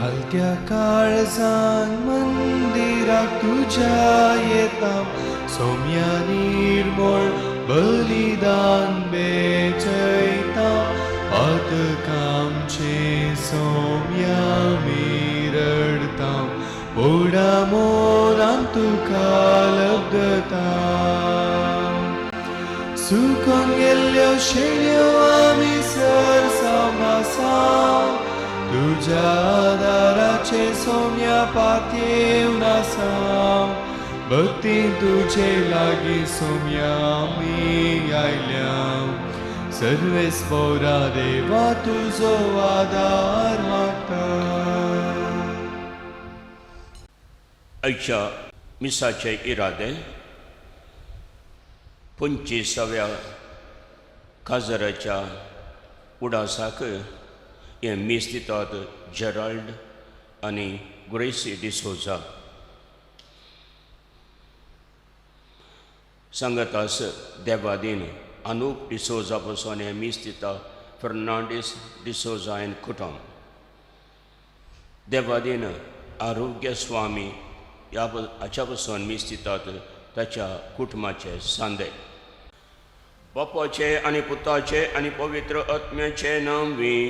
खालत्या काळजान मंदिराक तुज्या येता सोम्या निर्मळ बलिदान बेचयता पातकामचे सोम्या मिरडता बोडा मोरान तुका लब्धता सुकोन गेल्ल्यो शेण्यो आमी सरसामासा तुज्या दाराचे सोम्या पातयेवन आसा भक्ती तुजे लागीं सोम्या आमी आयल्या सर्वेस्पोरा देवा तुजो आदार मागता. आयच्या मिसाचे इरादे 25व्या काजराच्या उडासाक हें मीस दितात जेराल्ड आनी ग्रेसी डिसोजा. सांगातास देवादीन अनुप डिसोजा पसून हें मीस दिता फर्नांडीस डिसोजा एन कुटुंब. देवादीन आरोग्य स्वामी ह्या हाच्या पसून मीस दितात ताच्या कुटुंबाचे सांदे. बापाचे आनी पुताचे आनी पवित्र आत्म्याचे नांवी.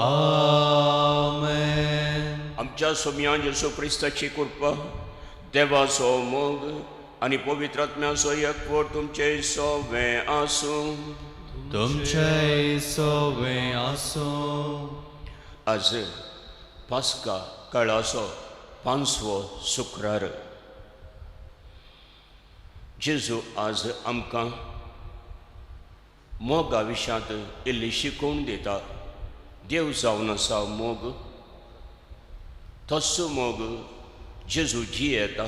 आमेन. आमच्या सोम्या जेसू क्रिस्ताची कृपा, देवाचो मोग आनी पवित्र आत्म्याचो एकवट तुमचे सोवे आसूं. तुमचे सोवे आसूं. आज पास्का काळाचो पांचवो शुक्रार. जेजू आज आमकां मोगा विशयांत इल्ली शिकोवन दिता. देव जावन आसा मोग, तसो मोग जेजू जियेता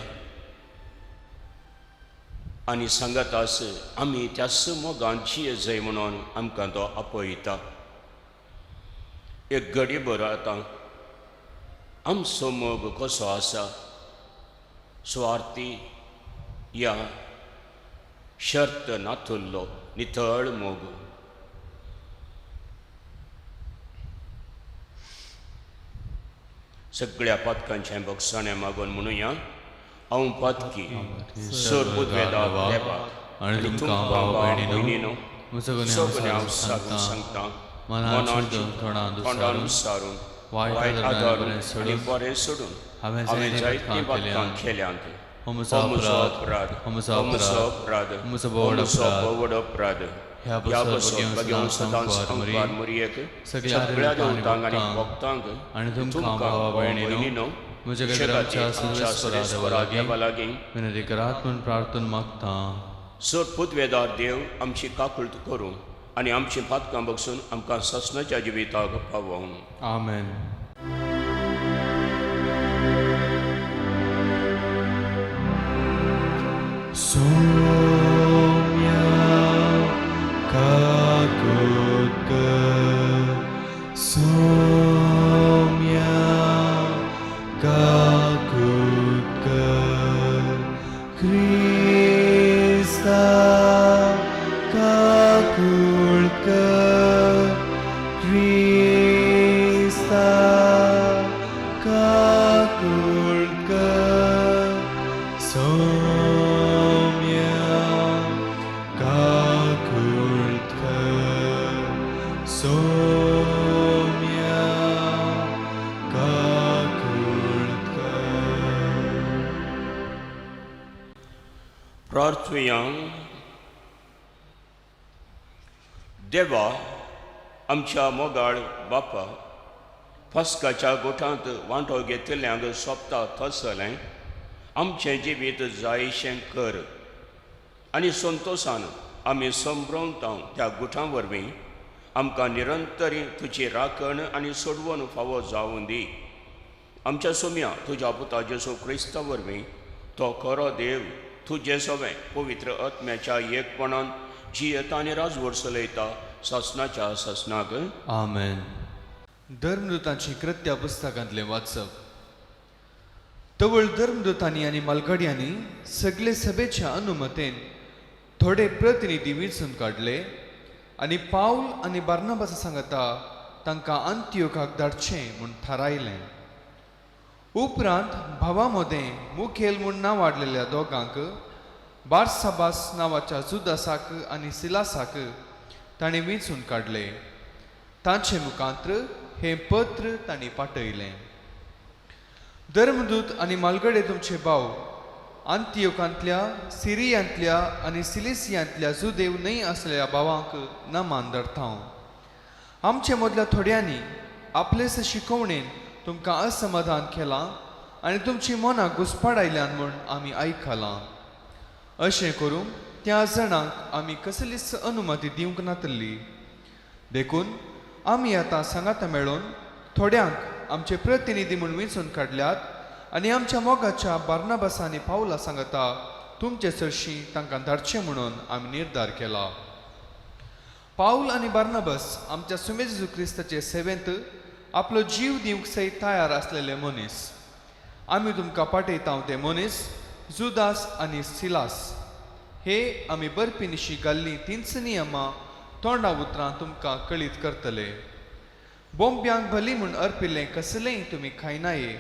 आनी सांगतास आमी त्याच मोगान जिये जाय म्हणून आमकां तो आपयता. एक घडी भर आतां आमचो मोग कसो आसा? सुवार्थी या शर्त नातुल्लो नितळ मोग. सगळ्या पातकांचें भोगसाणें मागून म्हणुया, हांव पातकी सर पुदवेदा देवाक आनी तुमकां भाव भयणीनो, सगळें हांव सांगून सांगता, मनान चिंतून, तोंडान सारून, वायट वायट आदरान आदारून बरें आनी सोडून, बरें सोडून हांवें हांवें जायतीं जायतीं पातकां पातकां केल्यांत. हो म्हजो हो म्हजो अपराध, अपराध, हो म्हजो हो म्हजो अपराध, अपराध, हो म्हजो हो व्हड म्हजो अपराध. व्हड अपराध. ह्या ह्या बसर बसर भगेवन भगेवन सदांच सदांच संपार संपार मरयेक, सगळ्या सगळ्या देवतांक देवतांक आनी आनी भक्तांक आनी तुमकां भावा भयणीनो, म्हज्या खातीर आमच्या आमच्या सर्वेस्परा सर्वेस्परा देवा देवा लागीं विनंती करात म्हूण प्रार्थना मागता. सर पुदवेदार देव आमची काकुळट करूं आनी आमची पातकां बगसून आमकां ससनाच्या जिविताक पावोवं. आमेन. सोम्या काकुळट कर, सोम्या काकुळट कर, क्रिस्ता काकुळट कर, क्रिस्ता काकुळट कर, सोम्या काकुळट कर, सोम्या काकुळट कर. प्रार्थुया. देवा आमच्या मोगाळ बापा, फस्काच्या गोठांत वांटो घेतिल्ल्यांक सोंपता तसलें आमचें जिवीत जायशें कर आनी संतोशान आमी संभ्रमता त्या गुठां वरवीं आमकां निरंतरी तुजी राखण आनी सोडवण फावो जावूं दी. आमच्या सोम्या तुज्या पुता जेसू क्रिस्ता वरवीं, तो खरो देव, तुजें सवें पवित्र आत्म्याच्या एकपणान जियेता आनी राजवट चलयता सासनाच्या सासनाक. आमेन. धर्मदूतांची कृत्या पुस्तकांतलें वाचप. तवळ धर्मदूतांनी आनी मालघड्यांनी सगळे सभेच्या अनुमतेन थोडे प्रतिनिधी वेंचून काडले आनी पावल आनी बार्नाबासा सांगता तांकां अंत्योकाक धाडचें म्हूण थारायलें. उपरांत भावा मदें मुखेल म्हूण नांवाडलेल्या दोगांक, बारसाबास नांवाच्या जुदासाक आनी सिलासाक तांणी वेंचून काडले. तांचे मुखांत्र हें पत्र तांणी पाठयलें. धर्मदूत आनी मालगडे तुमचे भाव आंतियोकांतल्या, सिरियांतल्या आनी सिलिसियांतल्या जुदेव न्हय आसलेल्या भावांक नमान धरता. आमचे मदल्या थोड्यांनी आपलेच शिकवणेन तुमकां असमाधान केलां आनी तुमची मनां घुस्पाडायल्यान म्हूण आमी आयकलां. अशें करूंक त्या जाणांक आमी कसलीच अनुमती दिवंक नातली. देखून आमी आतां सांगाता मेळोवन थोड्यांक आमचे प्रतिनिधी म्हूण वेंचून काडल्यात आनी आमच्या मोगाच्या बार्नाबासांनी पावला सांगता तुमचे सरशी तांकां धाडचें म्हणून आमी निर्धार केला. पावल आनी बार्नाबस आमच्या सुमे जेजू क्रिस्ताचे सेवेंत आपलो जीव दिवंक सयत तयार आसलेले मनीस. आमी तुमकां पाठयता ते मनीस जुदास आनी सिलास हे आमी बरपी घाल्लीं तींच नियमां तोंडा उतरां तुमकां कळीत करतले. बोंब्यांक भली म्हूण अर्पिल्लें कसलेंय तुमी खायनाये.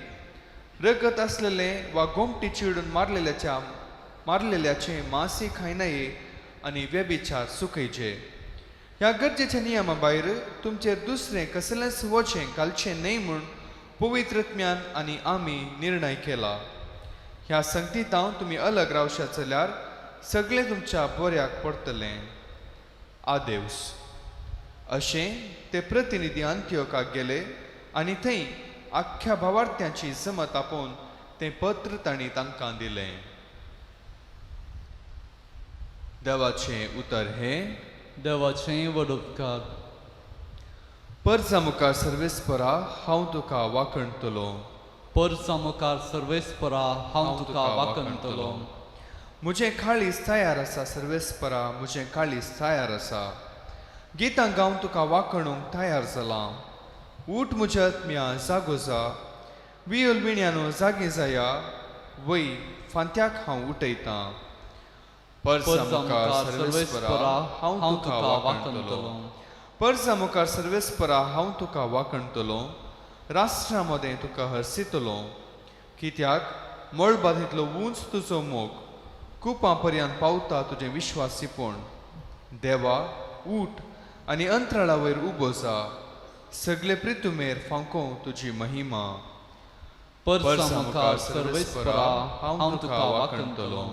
रगत आसलेलें वा गोमटी चिडून मारलेल्याचें मांसय खायनाये आनी व्यभिचार चुकयचे. ह्या गरजेच्या नियमा भायर तुमचेर दुसरें कसलेंच वचें घालचें न्हय म्हूण पवित्रत्म्यान आनी आमी निर्णय केला. ह्या संगतीतां तुमी अलग रावशात जाल्यार सगळें तुमच्या बऱ्याक पडटलें. आदेवस. अशें ते प्रतिनिधी अंत्योकाक गेले आनी थंय आख्ख्या भावार्थ्यांची जमत आपोवन तें पत्र तांणी तांकां दिलें. देवाचें उतर हें. देवाचें व्हड उपकार. परजा मुखार सर्वेस्परा हांव तुका वाखणतलो. परजा मुखार सर्वेस्परा हांव तुका वाखणतलो. म्हजें काळीज तयार आसा सर्वेस्परा, म्हजें काळीज तयार आसा. गितां गावन तुका वाखणूंक तयार जालां. उठ म्हज्या आत्म्या, जागो जा. वियोल विण्यानो जागे जाया. वय फांत्याक हांव उठयतां. परजा मुखार सर्वेस्परा हांव तुका वाखणतलो. परजा मुखार सर्वेस्परा हांव तुका वाखणतलो. राष्ट्रा मदें तुका हरसितलो. कित्याक मळबांतलो उंच तुजो मोग, कुपां पर्यंत पावता तुजें विश्वासीपण. देवा उठ आनी अंतराळा वयर उबो जा. सगळे प्रितुमेर फांको तुजी महिमा. परजा मुखार सर्वेस्परा हांव तुका वाखणतलो.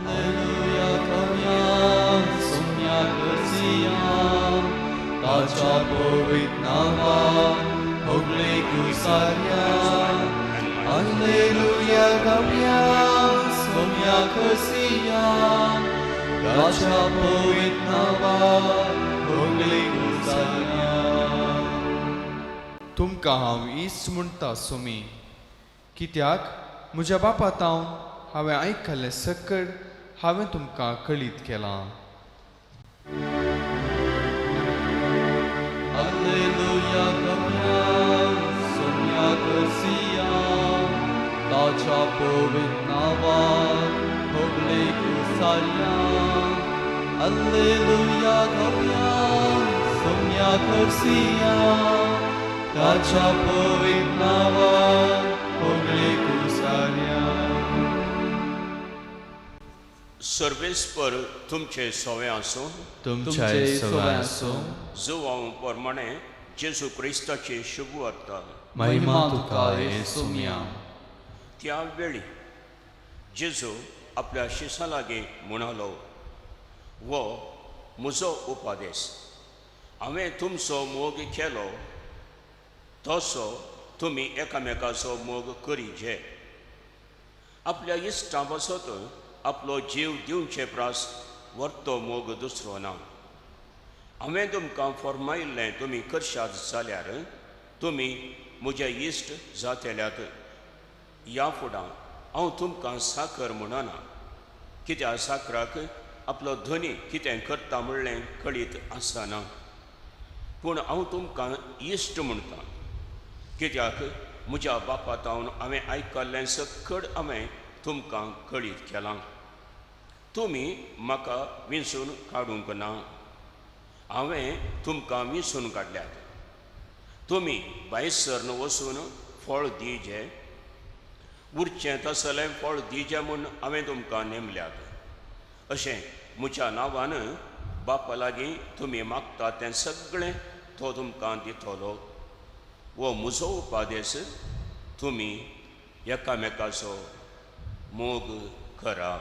Alleluia कव्यां सोम्या करसियां ताच्या पवित्र नांवान होगळे कुसार्या. Alleluia कव्यां सोम्या करसियां ताच्या पवित्र नांवान होगळे कुसार्या. तुमकां हांव इस म्हणटा सोमी, कित्याक म्हज्या बापा तावन हांवें आयकल्लें सकड हांवें तुमकां कळीत केलां. Alleluia कव्यां सोम्या करसियां ताच्या पवित्र नांवान होगळे कुसार्या. Alleluia कव्यां सोम्या करसियां ताच्या पवित्र नांवान होगळे कुसार्या. सर्वेस्पर तुमचे सवे आसूं. तुमच्या सवय आसूं. जुवांव प्रमाणे जेजू क्रिस्ताची शुभवार्ता. महिमा तुका हे सोम्या. त्या वेळी जेजू आपल्या शिसां लागीं म्हणालो, हो म्हजो उपादेस, हांवें तुमचो मोग केलो तसो तुमी एकामेकाचो मोग करीजे. आपल्या इश्टां पासत आपलो जीव दिवचे प्रास व्हरतो मोग दुसरो ना. हांवें तुमकां फर्मायिल्लें तुमी करशात जाल्यार तुमी म्हजे इश्ट जातेल्यात. ह्या फुडां हांव तुमकां साकर म्हणना, कित्याक साकराक आपलो धनी कितें करता म्हणलें कळीत आसना. पूण हांव तुमकां इश्ट म्हणटा, कित्याक म्हज्या बापा तावन हांवें आयकल्लें सकड हांवें तुमकां कळीत केलां. तुमी म्हाका विंचून काडूंक ना, हांवें तुमकां विंचून काडल्यात। तुमी भायर सरन वचून फळ दिजे, उरचें तसलें फळ दिजे म्हूण हांवें तुमकां नेमल्यात। अशें म्हज्या नांवान बापा लागीं तुमी मागता तें सगळें तो तुमकां दितलो। हो म्हजो उपादेस, तुमी एकामेकाचो मोग करा।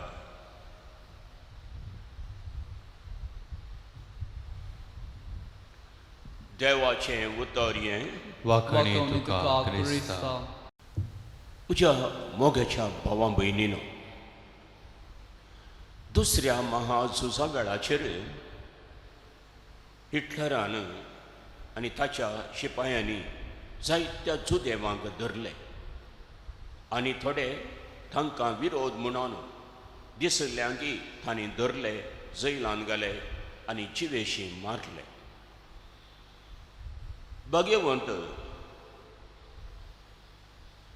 देवाचें उतर हें। वाखाणी तुका क्रिस्ता। म्हज्या मोगाच्या भावा भयणीनो, दुसऱ्या महाझुजा वेळाचेर हिटलरान आनी ताच्या शिपायांनी जायत्या जुदेवांक धरले आनी थोडे तांकां विरोध म्हणून दिसल्यांकी तांणी धरले, जैलान घाले आनी जिवेशी मारले। भाग्यवंत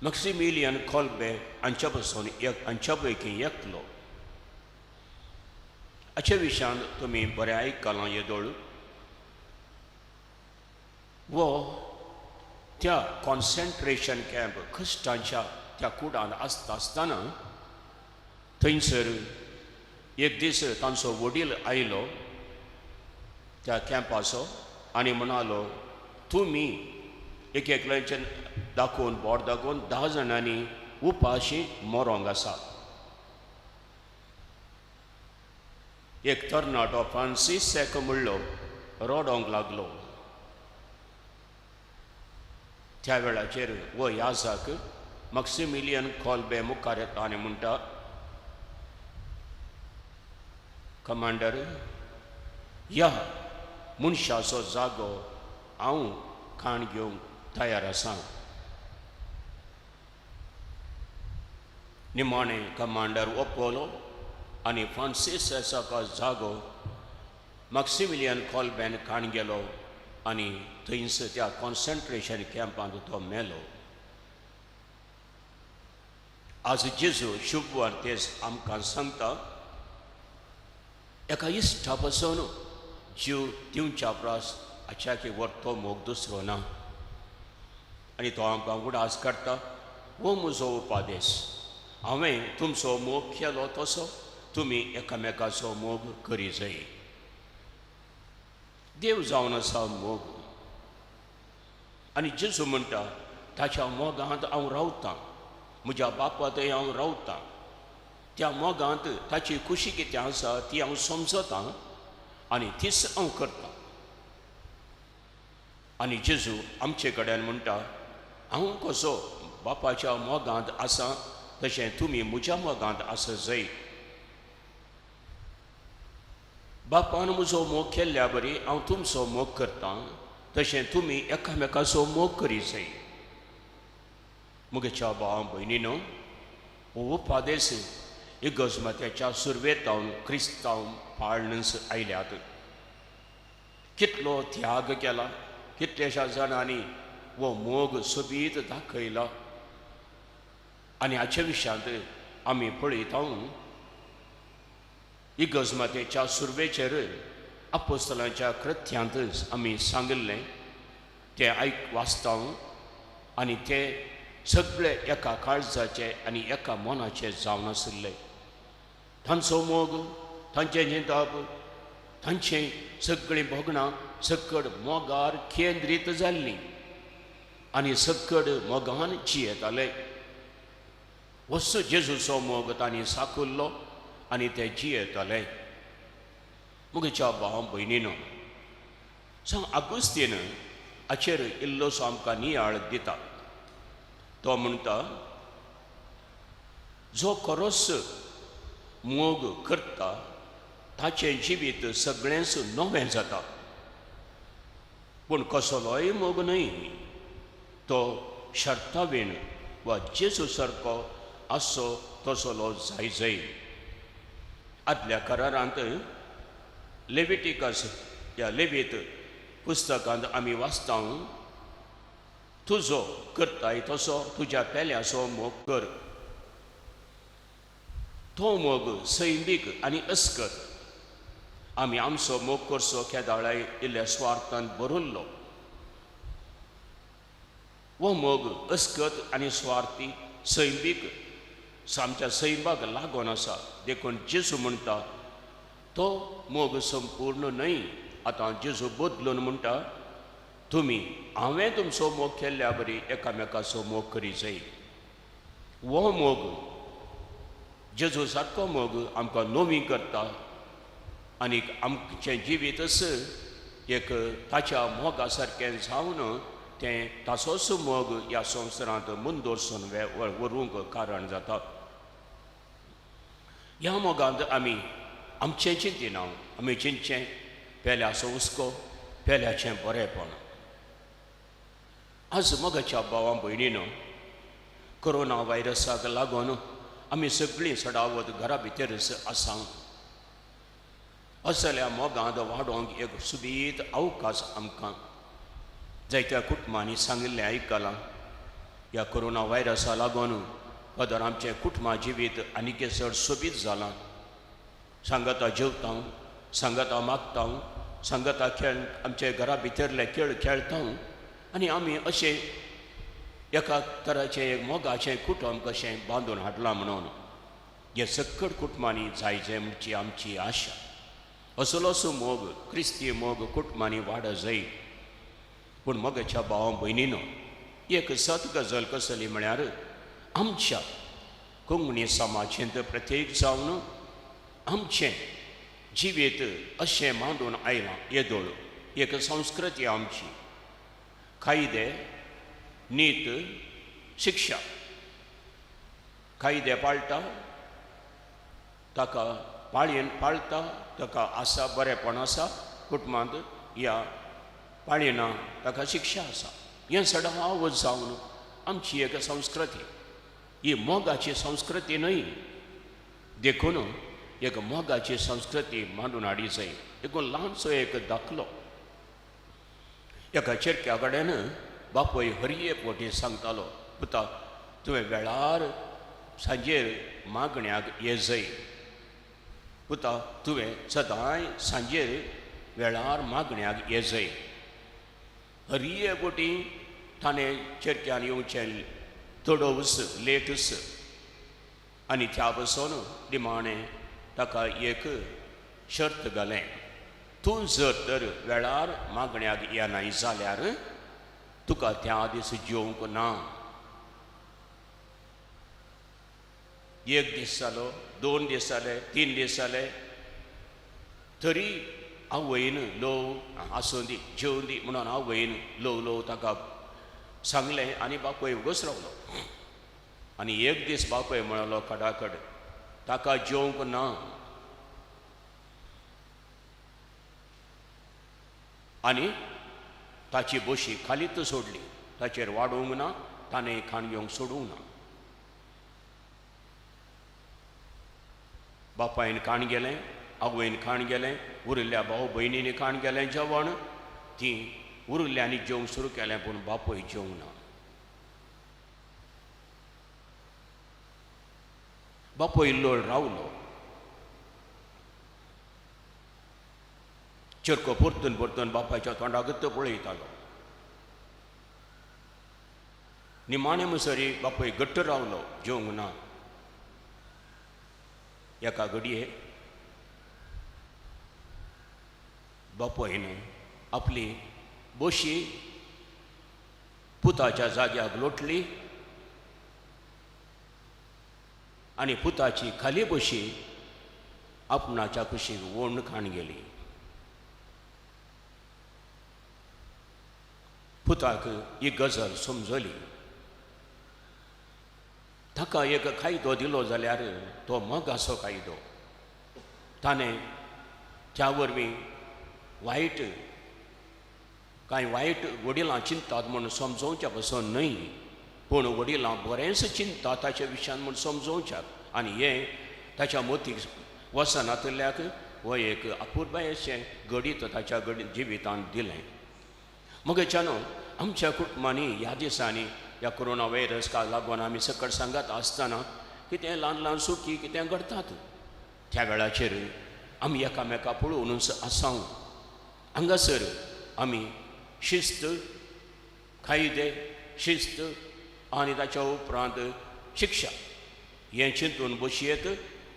मॅक्सिमिलियन कोल्बे हांच्या पसून एक हांच्या पैकी एकलो। हाचे विशयान तुमी बरें आयकलां येदोळ। वो त्या कॉन्सन्ट्रेशन कॅम्प कश्टांच्या त्या कुडांत आसता आसतना थंयसर एक दीस तांचो वडील आयलो त्या कॅम्पाचो आनी म्हणालो, तुमी एक एकल्याचें दाखोवन बोट दाखोवन 10 जाणांनी उपाशी मरोंक आसा। एक तरणाटो फ्रांसीस सेक म्हणलो रडोंक लागलो। त्या वेळाचेर वो याजाक मॅक्सिमिलियन कोल्बे मुखार येता आनी म्हणटा, कमांडर, ह्या मनशाचो जागो हांव खाण घेवंक तयार आसा। निमाणें कमांडर ओपलो आनी फ्रांसीसाचो जागो मॅक्सिमिलियन कोल्बेन खाण गेलो आनी थंयसर त्या कॉन्सन्ट्रेशन कॅम्पांत तो मेलो। आज जेजू शुभवार्तेस आमकां सांगता, एका इश्टा पासून जीव दिवच्या परस हाच्या व्हर तो मोग दुसरो ना। आनी तो आमकां उडास काडटा, हो म्हजो उपादेस, हांवें तुमचो मोग केलो तसो तुमी एकामेकाचो मोग करी जाय। देव जावन आसा मोग आनी जेजू म्हणटा ताच्या मोगांत हांव रावतां, म्हज्या बापा थंय हांव रावतां, त्या मोगांत ताची खुशी कितें आसा ती हांव समजतां आनी तीच हांव करतां। आनी जेजू आमचे कडेन म्हणटा, हांव कसो बापाच्या मोगांत आसा तशें तुमी म्हज्या मोगांत आसा जाय। बापान म्हजो मोग केल्ल्या बरी हांव तुमचो मोग करतां तशें तुमी एकामेकाचो मोग करी जाय। म्हगेच्या भाव भयणीनो, हो उपादेस इगर्ज मात्याच्या सुरवेतावन क्रिस्तांव पाळणस आयल्यात। कितलो त्याग केला, कितल्याश्या जाणांनी हो मोग सोबीत दाखयला आनी हाचे विशयांत आमी पळयता इगर्ज मातेच्या सुरवेचेर आपोस्तलांच्या कृत्यांतच आमी सांगिल्लें तें आयक वाचता आनी ते सगळे एका काळजाचे आनी एका मनाचे जावन आशिल्ले। तांचो मोग, तांचें चिंतप, तांचें सगळीं भोगणां सकड मोगार केंद्रीत जाल्लीं आनी सकड मोगान जियेताले। वस्तू जेजूचो मोग तांणी साकुल्लो आनी ते जियेताले। म्हगेच्या भाव भयणीनो, सांग आगुस्तीन हाचेर इल्लोसो आमकां नियाळ दिता। तो म्हणटा, जो खरोच मोग करता ताचें जिवीत सगळेंच नवें जाता, पूण कसलोय मोग न्हय, तो शर्तावीण वा जेजू सारको आसचो तसलो जाय जाय। आदल्या करारांत लेविटिकस ह्या लेवीत पुस्तकांत आमी वाचता, तुजो करताय तसो तुज्या पेल्याचो मोग कर। तो मोग सैमीक आनी अस्कत. आमी आमचो मोग करचो केदाळाय इल्ल्या स्वार्थान भरिल्लो. हो मोग अस्कत आनी स्वार्थी सैमीक आमच्या सैमाक लागून आसा. देखून जेजू म्हणटा तो मोग संपूर्ण न्हय. आतां जेजू बदलून म्हणटा तुमी हांवें तुमचो मोग केल्ल्या बरी एकामेकाचो मोग करी जाय. हो मोग जेजू सारको मोग आमकां नवी करता आनी आमचें जिवीतच एक ताच्या मोगा सारकें जावन तें ताचोच मोग ह्या संवसारांत मुंदोरसून व्हरूंक कारण जाता. ह्या मोगांत आमी आमचें चिंतिना, आमी चिंतचें पेल्याचो हुस्को, पेल्याचें बरेंपण. आज मोगाच्या भावां भयणीनो, कोरोना व्हायरसाक लागून आमी सगळीं सडावत घरा भितरच आसा. असल्या मोगांत वाडोवंक एक सुबीत अवकाश आमकां जायत्या कुटुंबांनी सांगिल्लें आयकलां. ह्या कोरोना व्हायरसा लागून फादर आमचें कुटुंबा जिवीत आनीक चड सोबीत जालां. सांगाता जेवता, सांगाता मागता, सांगाता खेळ आमचे घरा भितरले खेळ खेळता आनी आमी अशें एका तराचें एक मोगाचें कुटुंब कशें बांदून हाडलां म्हणून हे सक्कड कुटुंबांनी जायचें म्हणची आमची आशा. असलोसो मोग, क्रिस्ती मोग कुटुंबांनी वाड जाय. पूण मोगाच्या भावा भयणीनो, एक सत गजल कसली म्हळ्यार आमच्या कोंकणी समाजेंत प्रत्येक जावन आमचें जिवीत अशें मांडून आयलां येदोळ एक संस्कृती आमची, कायदे, नीत, शिक्षा. कायदे पाळटा ताका पाळयेन पाळटा ताका आसा बरेंपण आसा कुटुंबांत, ह्या पाळयेना ताका शिक्षा आसा. हें सदांच जावन आमची एक संस्कृती, ही मोगाची संस्कृती न्हय. देखून एक मोगाची संस्कृती मांडून हाडी जाय. देखून ल्हानसो एक दाखलो. एका चेरक्या कडेन बापूय हरये पोटी सांगतालो, पुता तुवें वेळार सांजेर मागण्याक ये जाय. पुता तुवें सदांय सांजेर वेळार मागण्याक ये जाय. हरये पोटी ताणें चेरक्यान येवचें थोडोस लेटस आनी त्या पासून निमाणें ताका एक शर्त घालें, तूं जर तर वेळार मागण्याक येनाय जाल्यार तुका त्या दीस जेवंक ना. एक दीस जालो, 2 दीस जाले, 3 दीस जाले, तरी आवयन ल्हव आसूं दी जेवं दी म्हणून आवयन ल्हव ल्हव ताका सांगलें आनी बापूय वगोच रावलो. आनी एक दीस बापूय म्हणलो कडाकड ताका जेवंक ना. आनी ताची बशी खालीच सोडली, ताचेर वाडोवंक ना, ताणें खाण घेवंक सोडूंक ना. बापायन खाण गेलें, आवयन खाण गेलें, उरिल्ल्या भाव भयणींनी खाण गेलें जेवण, तीं उरिल्ल्यांनी जेवंक सुरू केलें, पूण बापूय जेवंक ना. बापूय लोळ रावलो. चेरको परतून परतून बापायच्या तोंडाकच पळयतालो. निमाणे मुसरी बापूय घट्ट रावलो, जेवंक ना. एका घडये बापायन आपली बशी पुताच्या जाग्याक लोटली आनी पुताची खाली बशी आपणाच्या कुशीक ओंड खाण गेली. पुताक ही गजल समजली. ताका एक कायदो दिलो जाल्यार तो मोगाचो कायदो, ताणें त्या वरवीं वायट कांय वायट वडिलां चिंतात म्हूण समजोवच्या पसून न्हय, पूण वडिलां बरेंच चिंता ताच्या विशयान म्हूण समजोवच्याक आनी हें ताच्या मोतीक वचनातल्याक हो एक अपुरबायेचें घडीत ताच्या जिवितांत दिलें. मगेच्यान आमच्या कुटुंबांनी ह्या दिसांनी ह्या कोरोना व्हायरसका लागून आमी सकट सांगत आसतना कितें ल्हान ल्हान चुकी कितें घडटात त्या वेळाचेर आमी एकामेका पळोवनूच आसाव. हांगासर आमी शिस्त, कायदे, शिस्त आनी ताच्या उपरांत शिक्षा हें चिंतून बसयेत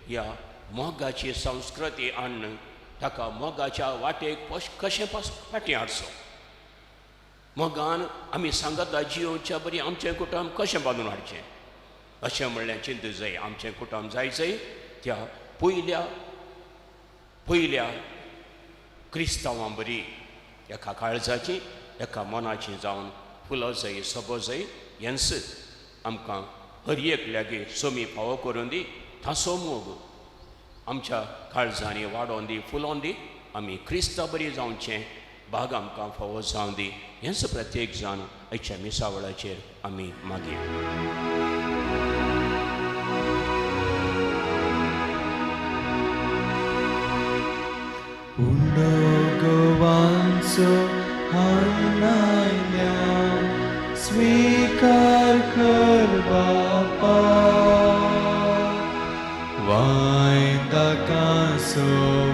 ह्या मोगाची संस्कृती हाडून ताका मोगाच्या वाटेक कशें फाटीं हाडचो. मोगान आमी सांगाता जियोवच्या बरी आमचें कुटुंब कशें बांदून हाडचें अशें म्हणल्यार चिंत जाय. आमचें कुटुंब जाय जाय त्या पयल्या पयल्या क्रिस्तांवां बरी एका काळजाची एका मनाची जावन फुलो जाय सोबो जाय हेंच आमकां हर एकल्यागे सोमी फावो करून दी. ताचो मोग आमच्या काळजांनी वाडोवन दी, फुलोवन दी. आमी क्रिस्ता बरी जावचें भाग आमकां फावो जावं दी. हेंच प्रत्येक जाण आयच्या मिसावळाचेर आमी मागया. उंडो गोवांचो हाडनायल्या स्वीकार कर बापा, वायदाकांसो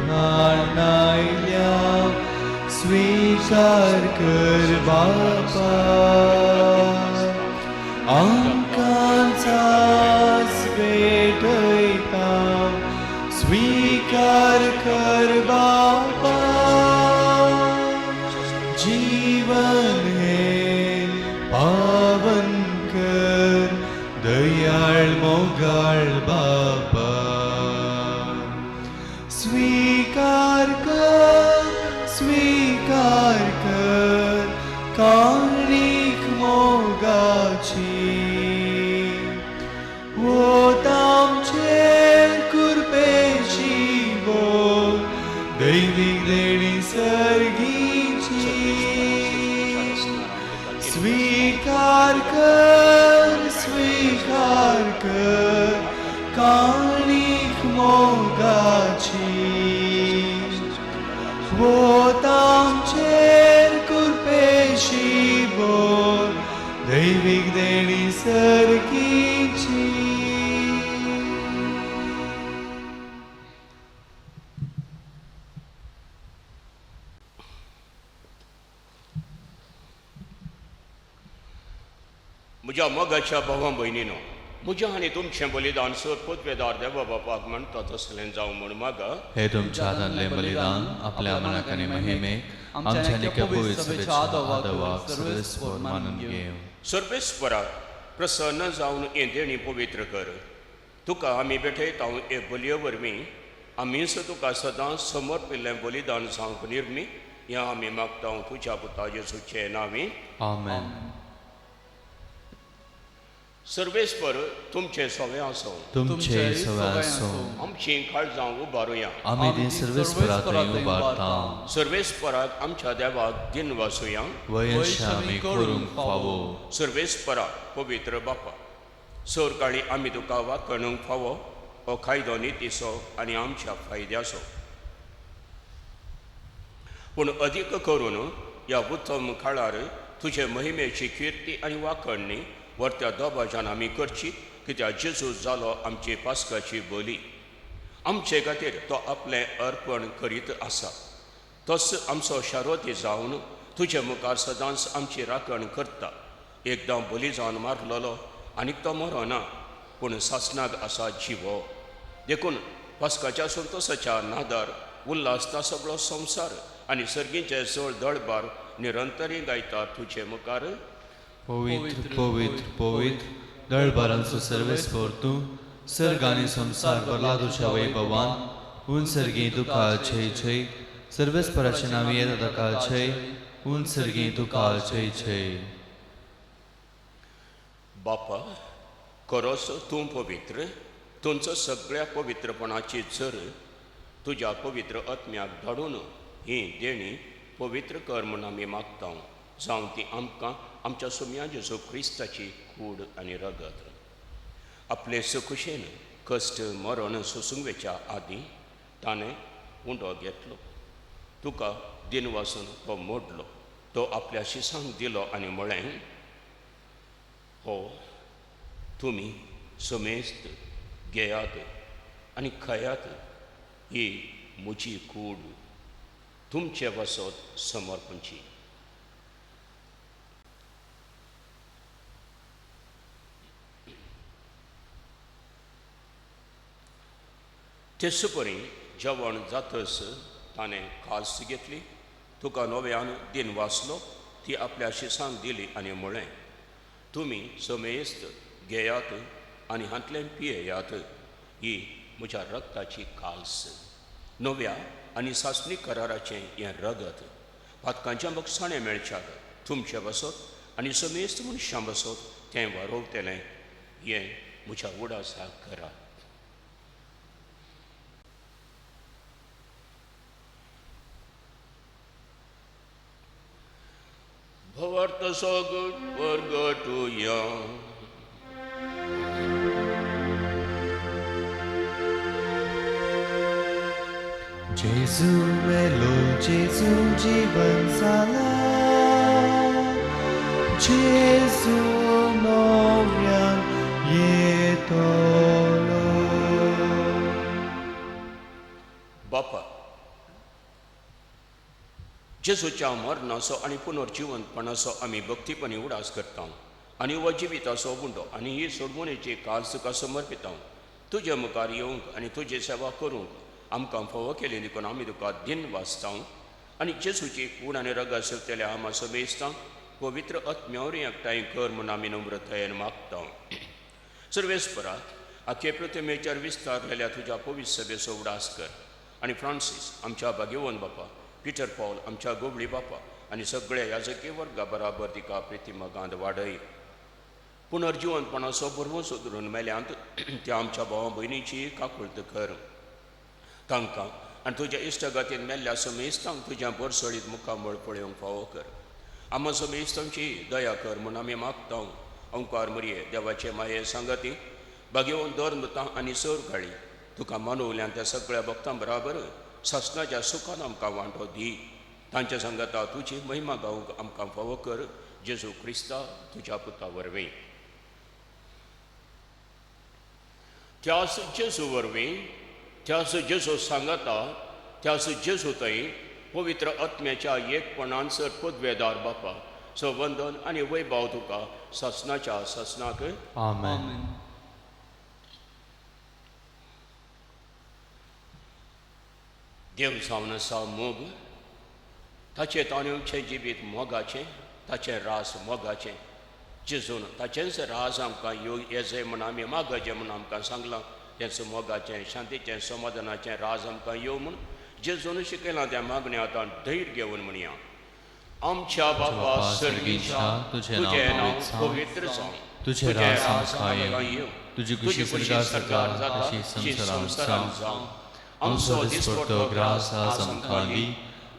हाडनायल्या स्वीकार कर बापा. आमकां सास भेटयता स्वीकार कर बापा. जीवन हे पावन कर दयाळ मोगाळ बापा. स्वीकार कर, स्वीकार कर काणीक मोगाची. वोत आमचेर कुरपेची बोल दैवीक देणी सर्गीची. स्वीकार कर, स्वीकार कर काणीक मोगाची. वोत आमचेर कुरपेशी बोल दैवीक देणी सर्गीची. म्हज्या मोगाच्या भावा भयणीनो, म्हज्या आनी तुमचें बलिदान सर पदवेदार देवा बापाक म्हणटा तसलें जावं म्हूण मागा. हे तुमच्या हातांतलें बलिदान आपल्या मनाक आनी महिमेक आमच्या निक्या पवित्र सभेच्या आदवाक सर्वेस्पर मानून घेवं. सर्वेस्पराक प्रसन्न जावन हें देणी पवित्र कर. तुका आमी भेटयता हे बलये वरवीं आमीच तुका सदांच समर्पिल्लें बलिदान जावंक निर्मी हें आमी मागता तुज्या पुता जेजूचे नांवी. आमेन. सर्वेस्पर तुमचें सवें आसूं. तुमचे सवय आसूं. आमचीं काळजां उबारुया. आमी ती सर्वेस्परा थंय उबारता. सर्वेस्पराक आमच्या देवाक दिन वासुया. वयश आमी करूंक फावो. सर्वेस्पराक पवित्र बापा, सरकाळी आमी तुका वाकणूंक फावो हो कायदो नितीचो आनी आमच्या फायद्याचो. पूण अदीक करून ह्या उत्तम काळार तुजे महिमेची किर्ती आनी वाकणणी वरत्या दोबाजान आमी करची, कित्याक जेजू जालो आमची पास्काची बली. आमचे खातीर तो आपलें अर्पण करीत आसा. तोच आमचो शारोती जावन तुजे मुखार सदांच आमची राखण करता. एकदां बली जावन मारलेलो आनीक तो मरोना, पूण सासणाक आसा जिवो. देखून पास्काच्या संतोसाच्या नादार उल्हासता सगळो संवसार आनी सर्गींचे चड दळबार निरंतरी गायता तुजे मुखार. पवित्र पवित्र पवित्र दळबारांचो सर्वेस्पर तूं, सर्ग आनी संवसार भरला तुज्या वैभवान. उन सर्गी तुका छय छय. सर्वेस्पराचें नांव येता ताका छय. उन सर्गी तुका छय छय. बापा, खरोच तूं पवित्र, तुमचो सगळ्या पवित्रपणाची झर तुज्या पवित्र आत्म्याक धाडून ही देणी पवित्र कर म्हूण आमी मागता. जावं ती आमकां आमच्या सुम्या जेजू क्रिस्ताची कूड आनी रगत. आपले सुखुशेन कश्ट मरण सोसूंक वेच्या आदीं ताणें उंडो घेतलो, तुका दिनवासून तो मोडलो, तो आपल्या शिसांक दिलो आनी म्हळें, हो तुमी समेस्त घेयात आनी खायात, ही म्हजी कूड तुमचे वसत समर्पणची. तेच परी जेवण जातच ताणें कास घेतली, तुका नव्यान दिन वाचलो, ती आपल्या शिसांक दिली आनी म्हळें, तुमी समेस्त घेयात आनी हांतलें पियेयात, ही म्हज्या रक्ताची काल्स, नव्या आनी सासणी कराराचें हें रगत, पातकांच्या बक्षाणें मेळच्याक तुमचें बसत आनी समेस्त मनशां बसत तें वारोवतलें, हें म्हज्या उडासाक करात. भवार्थ सगट परगटुया. जेजू मेलो, जेजू जीवन जाला, जेजू नव्यान येतलो. बापा, जेजूच्या मरणाचो आनी पुनर्जिवंतपणाचो आमी भक्तीपणी उडास करता आनी हो जिविताचो गुंडो आनी ही सोडवणेची काल तुका समर्पिता. तुजे मुखार येवंक आनी तुजी सेवा करूंक आमकां फावो केली देखून आमी तुका दिन वाचता आनी जेजूची कूड आनी रगत सेवतल्या आमा समेस्तां पवित्र आत्म्यावरी एकठांय कर म्हूण आमी नम्रतायेन मागता. सर्वेस्परात आखे प्रतिमेचेर विस्तारलेल्या तुज्या पवित्र सभेचो उडास कर आनी फ्रांसीस आमच्या भाग्यवंत बापा, पिटर पावल आमच्या गोबळी बापा आनी सगळ्या याजकी वर्गा बराबर तिका प्रितिमगांत वाडय. पुनर्जिवंतपणाचो भरवंसो धरून मेल्यांत त्या आमच्या भावा भयणीची काकुळत कर. तांकां आनी तुज्या इश्टगातीन मेल्ल्या समेस्तांक तुज्या बोरसळीत मुखामळ पळोवंक फावो कर. आमा समेस्तांची दया कर म्हूण आमी मागता. ओंकार मरये देवाचे माये सांगाती भाग्यवंत धर्मतां आनी सर गाळी तुका मानवल्यान त्या सगळ्या भक्तां बराबर सासणाच्या सुखान आमकां वांटो दी. तांच्या सांगाता तुजी महिमा गावंक आमकां फावो कर. जेजू क्रिस्ता तुज्या पुता वरवीं. त्यास जेजू वरवीं, त्यास जेजू सांगाता, त्यास जेजू थंय पवित्र आत्म्याच्या एकपणान सर पदवेदार बापा सवंदन आनी वैभाव तुका सासणाच्या सासणाक. आमेन. देव जावन आसा मोग, ताचें ताणेंचें जिवीत मोगाचें, ताचें रास मोगाचें. जेजून ताचेंच रास आमकां येजय म्हूण आमी मागचें म्हूण आमकां सांगलां. तेंच मोगाचें, शांतीचें, समाधानाचें राज आमकां येवं म्हूण जेजून शिकयलां. त्या मागण्या आतां धैर्य घेवन म्हणया. आमच्या बापा सर्गीच्या, तुजें नांव पवित्र जावं, तुजें राज आमकां येवं, तुजी खुशी स्वर्गार जाता तशी संवसारांत जावं. आमचो दिसपट्टो ग्रास आज आमकां दी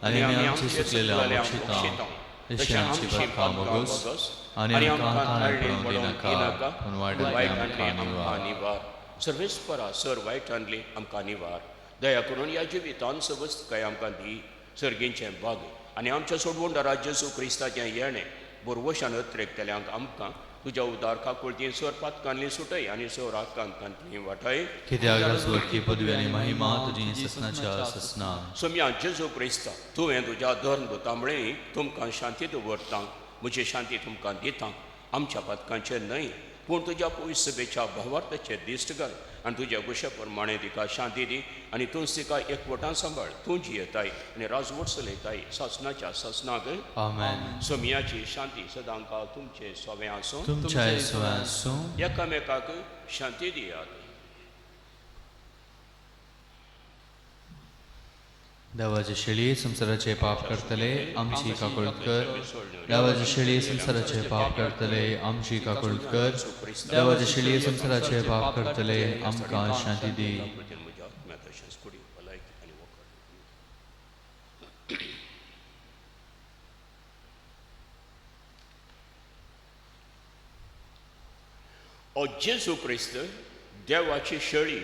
आनी आमी आमचे सुकलेल्या बक्षिता तशें आमची पातकां मोगोस आनी आमकां ताण पडोवंक दिनाका, पूण वायटांतली आमकां निवार. सर्वेस्परा सर वायटांतली आमकां निवार. दया करून ह्या जिवितान सवस्तकाय आमकां दी. सर्गींचें भाग आनी आमच्या सोडवणदारा जेजू क्रिस्ताचें येणें बोरवशान अत्रेकतल्यांक आमकां तुज्या उदार काकुळती सर पातकांतली सुटय आनी सर आकांतांतली वाटय. कित्याक राजवटकी पदवी आनी महिमा तुजी ससनाच्या ससना. सोम्या जेजू क्रिस्ता, तुवें तुज्या धर्म दुतांबळे तुमकां शांती दवरता, म्हजी शांती तुमकां दिता. आमच्या पातकांचेर न्हय पूण तुज्या पवित्र सभेच्या भावार्थाचेर दिश्ट घाल आनी तुज्या गुशा प्रमाणें तिका शांती दी आनी तूंच तिका एकवटान सांबाळ. तूं जियेताय आनी राजवट चलयताय सासणाच्या सासणाक. आमेन. सोम्याची शांती सदांकाळ तुमचे सोवें आसूं. तुमच्या सोवें आसूं. एकामेकाक शांती दियात. देवाचे शेळी संवसाराचे पाप करतले आमची काकुळट कर. देवाचे शेळी संवसाराचे पाप करतले आमची काकुळट कर. देवाचे शेळी संवसाराचे पाप करतले आमकां शांती दी. ओ जेजू क्रिस्त देवाची शेळी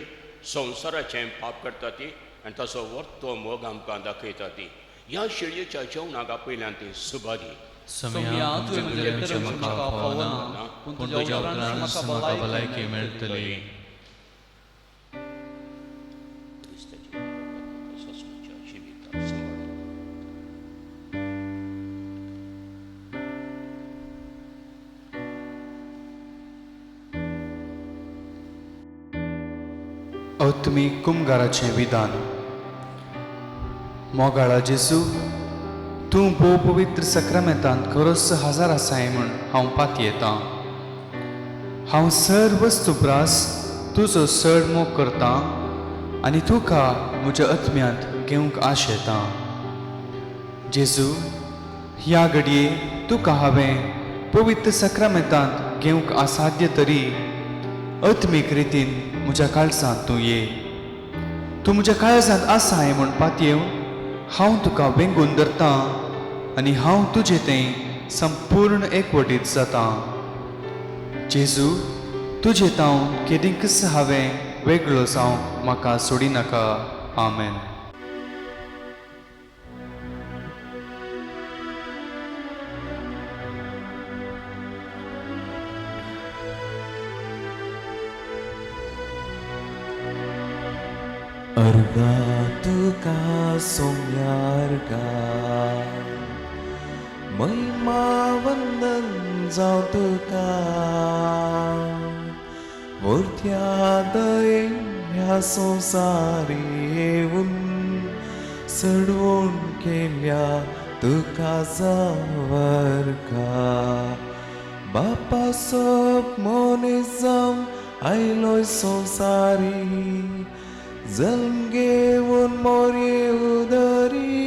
संवसाराचें पाप करता ती आनी ताचो वर्तो मोग आमकां दाखयता ती. ह्या शेळयेच्या जेवणाक आपयल्यान ती सुबादी. सोम्या, तुवें म्हज्या म्हाका फावना, पूण तुज्या उपरांत म्हाका भलायकी मेळटली. अत्मीक कुमगाराचें विधान. मोगाळा जेजू, तूं भोव पवित्र सक्रामेंतांत खरोच हजार आसाय म्हूण हांव पातयेतां. हांव सर वस्तू प्रास तुजो चड मोग करतां आनी तुका म्हज्या आत्म्यांत घेवंक आशेतां. जेजू, ह्या घडये तुका हांवें पवित्र सक्रामेंतांत घेवंक असाध्य तरी आत्मीक रितीन म्हज्या काळजांत तूं ये. तूं म्हज्या काळजांत आसाय म्हूण पातयेवन हांव तुका वेंगून धरतां आनी हांव तुजे तें संपूर्ण एकवटीत जातां. जेजू, तुजे तावन केदींकच हांवें वेगळो जावंक म्हाका सोडिनाका. आमेन. अर्गा तुका सोम्या अर्गा, महिमा वंदन जावं तुका, वरत्या दयेन ह्या संवसारी येवन सडवण केल्या तुका जावं अर्गा. बापा सोब मनीस जावन आयलोय संवसारी, जल्म घेवन मोरये उदरी,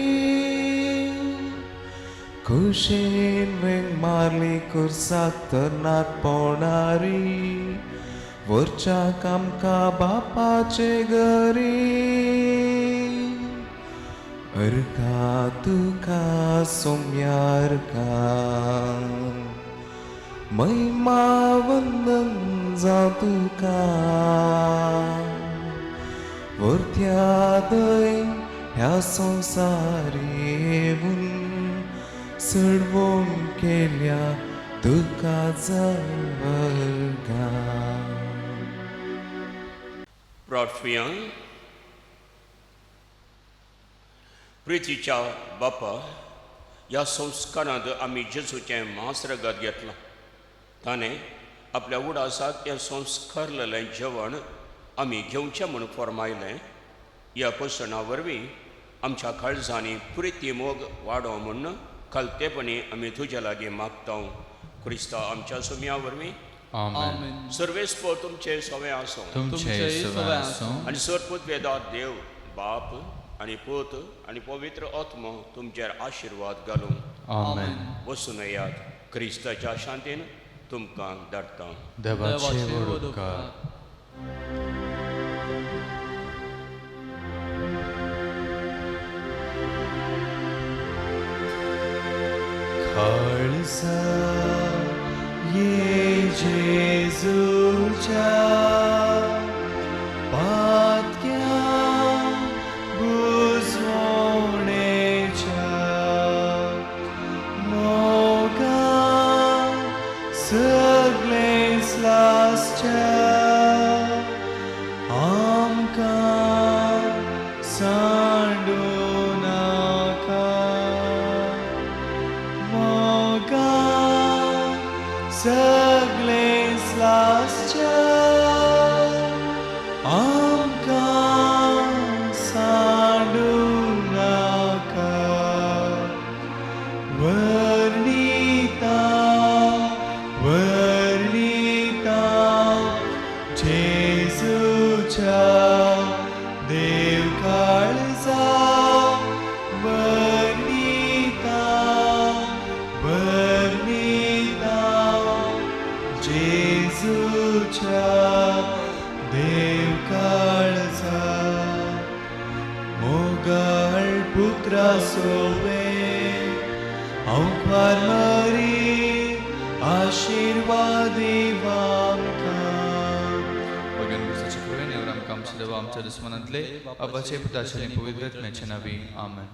खुशेन वेंग मारली कुर्साक तरनाट पोणारी, वरच्याक आमकां बापाचे घरी. अर्गा तुका सोम्या अर्गा, महिमा वंदन जावं तुका, वरत्या दयेन ह्या संवसारी येवन सडवण केल्या तुका जावं अर्गा. प्रार्थुया. प्रितीच्या बापा, ह्या संस्कारांत आमी जेजूचें मांस रगत घेतलां. ताणें आपल्या उडासाक हें संस्कारलेलें जेवण आमी घेवचें म्हूण फर्मायलें. ह्या पोशणा वरवीं आमच्या काळजांनी प्रिती मोग वाडो म्हूण खालतेपणी आमी तुजे लागीं मागता, क्रिस्ता आमच्या सुम्या वरवीं. आमेन. सर्वेस्पर तुमचे सवें आसूं. तुमचे सवंय आसूं. आनी सरपुत देव बाप आनी पूत आनी पवित्र आत्मो तुमचेर आशिर्वाद घालूं. आमेन. वचून येयात, क्रिस्ताच्या शांतीन तुमकां धाडटा. देवाचे व्हड उपकार. खालसा ये जेजूच्या पातक्या बुजवणेच्या मोगा सगळेच लासच्या आमकां सांडू नाका. मोगा सगळेच लासच्या आमकां सांडू नाका. वर्णिता वर्णिता जेजूच्या देव काळजा, वर्णिता वर्णिता जेजूच्या देव काळजा. मोगाळ पुत्रा सोवे हांव मरी आशिर्वादी आमकां. भगवान क्रिस्ताच्या कृपेन आमकां आमच्या देवा आमच्या दुस्मनांतले, बापाचे, पुताचे आनी पवित्र आत्म्याचे नांवी. आमेन.